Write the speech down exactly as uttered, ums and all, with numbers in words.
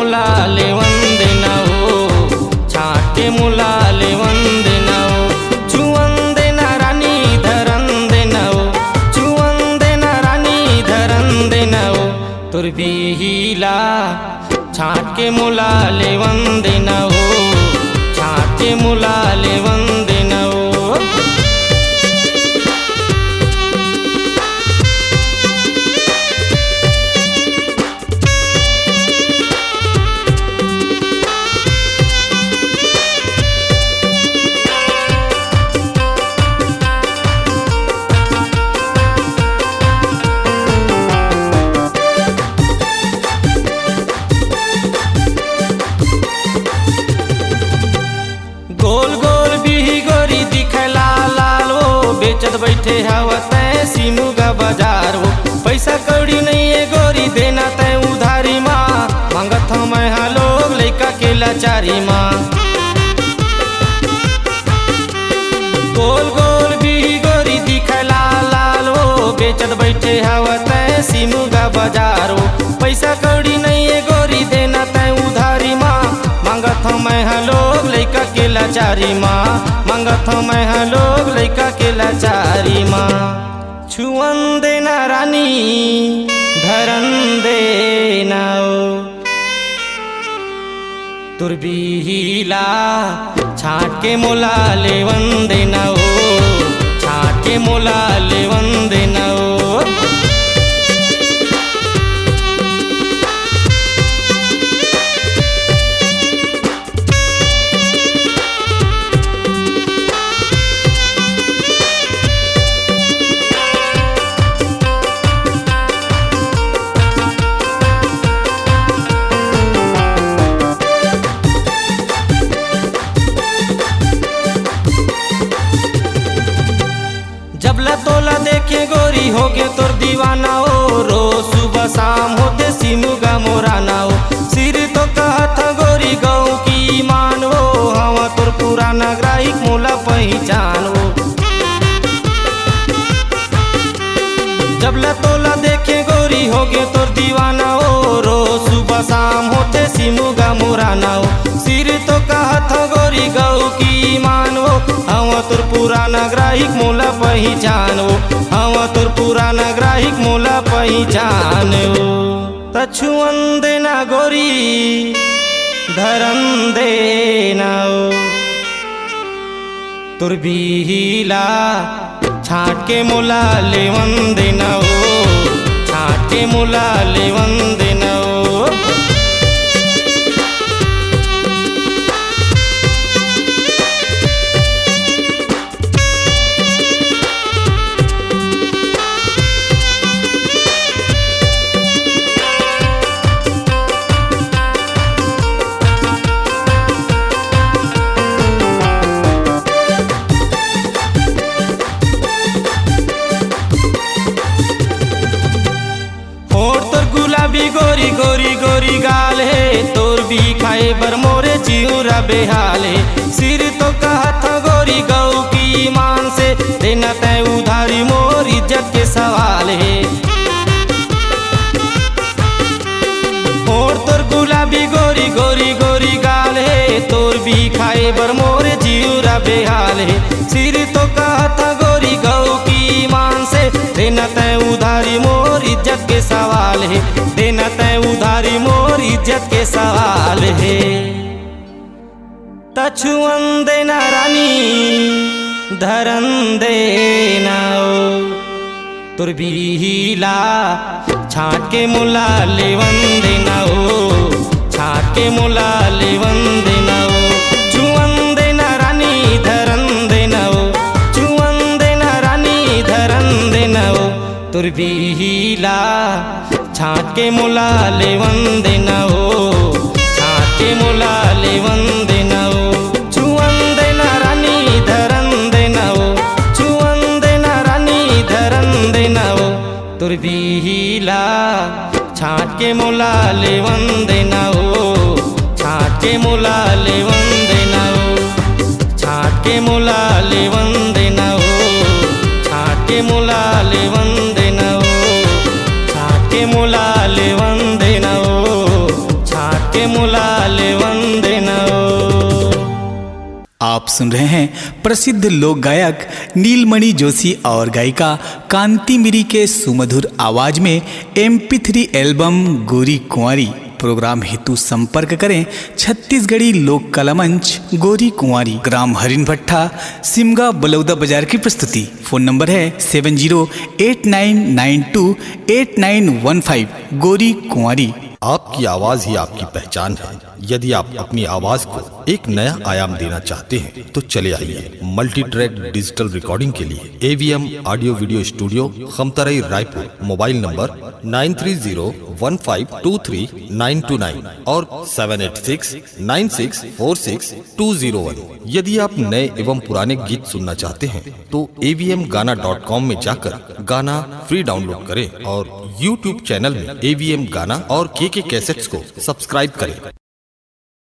मोला लेवन देना ओ, छाट के मोला लेवन देना ओ, छुअन देना रानी धरन देना ओ, छुअन देना रानी धरन देना ओ, तोर बिही ला छाट के मोला लेवन देना ओ, छाट के मोला लेवन देना ओ। गोल गोल बिही गोरी दिखय लाल लाल ओ, बेचत बइठे हव तैं सिमुगा बजार ओ। पइसा कौड़ी नइये गोरी देना तैं उधारी मा, मांगत हंव मैं हा लोग लइका के लाचारी मा। गोल गोल बिही गोरी दिखय लाल लाल ओ, बेचत बइठे हव तैं सिमुगा बजार ओ। पइसा कौड़ी नइये गोरी देना तैं उधारी मा, मांगत हंव मैं हा लोग लइका के लाचारी मा, मांगत हंव मैं हा लोग लइका के लाचारी मा। छुअन देना रानी धरन देना ओ, तोर बिही ला छाट के मोला लेवन देना ओ, छाट के मोला लेवन देना ओ। जब ला तोला देखे गोरी होगे तोर दीवाना ओ, रोज सुबह शाम होथे सिमुगा मोर आना ओ। सिर तो कहत हंव गोरी गंव की ईमान ओ, हंव तोर पुराना ग्राहिक मोला पहिचान ओ। जब ला तोला देखे गोरी होगे तोर दीवाना ओ, रोज सुबह शाम होथे सिमुगा मोर आना ओ। सिर तो कहत हंव गोरी गंव की ईमान ओ, हंव तोर पुराना ग्राहिक मोला पहिचान ओ, हंव तोर पुराना ग्राहिक मोला पहिचान ओ। त छुअन देना गोरी धरन देना ओ, तोर बिही ला छाट के मोला लेवन देना ओ, छाट के मोला लेवन देना ओ। होठ तोर गुलाबी गोरी गोरी गोरी गाल हे, तोर बिही खाए बर मोरे जिउरा बेहाल हे। सिर तो कहत हंव गोरी गंव की ईमान से, देना तैं उधारी मोर इज्जत के सवाल हे। होठ तोर गुलाबी गोरी गोरी गोरी गाल हे, तोर बिही खाए बर मोरे जिउरा बेहाल हे। सिर तो कहत हंव गोरी गंव की ईमान से, देना तैं उधारी मोर इज्जत के सवाल हे, देना तैं उधारी मोर इज्जत के सवाल हे। त छुअन देना रानी धरन देना ओ, तोर बिही ला छाट के मोला लेवन देना ओ, छाट के मोला लेवन देना ओ। छुअन देना रानी धरन देना ओ, छुअन देना रानी धरन देना ओ, तोर बिही ला छाट के मोला लेवन देना ओ, छाट के मोला लेवन देना ओ। छुअन देना रानी धरन देना ओ, छुअन देना रानी धरन देना ओ, तोर बिही ला छाट के मोला लेवन देना ओ, छाट के मोला लेवन देना ओ, छाट के मोला लेवन देना ओ, छाट के मोला लेवन देना ओ, छाट के मोला लेवन देना ओ, छाट के मोला सुन रहे हैं प्रसिद्ध लोक गायक नीलमणि जोशी और गायिका कांति मिरी के सुमधुर आवाज में एमपी थ्री एल्बम गोरी कुंवारी। प्रोग्राम हेतु संपर्क करें छत्तीसगढ़ी लोक कला मंच, गोरी कुंवारी, ग्राम हरिन भट्टा, सिमगा, बलौदा बाजार की प्रस्तुति। फोन नंबर है seven zero eight nine nine two eight nine one five. गोरी कुंवारी। आपकी आवाज ही आपकी पहचान है। यदि आप अपनी आवाज को एक नया आयाम देना चाहते हैं, तो चले आइए मल्टी ट्रैक डिजिटल रिकॉर्डिंग के लिए AVM audio video studio, Khamtarai, Raipur. Mobile number nine three zero one five two three nine two nine और seven eight six nine six four six two zero one. यदि आप नए एवं पुराने गीत सुनना चाहते हैं, तो एवीएम गाना डॉट कॉम में जाकर गाना फ्री डाउनलोड करें और यूट्यूब चैनल में एवीएम गाना और केके कैसेट्स को सब्सक्राइब करें।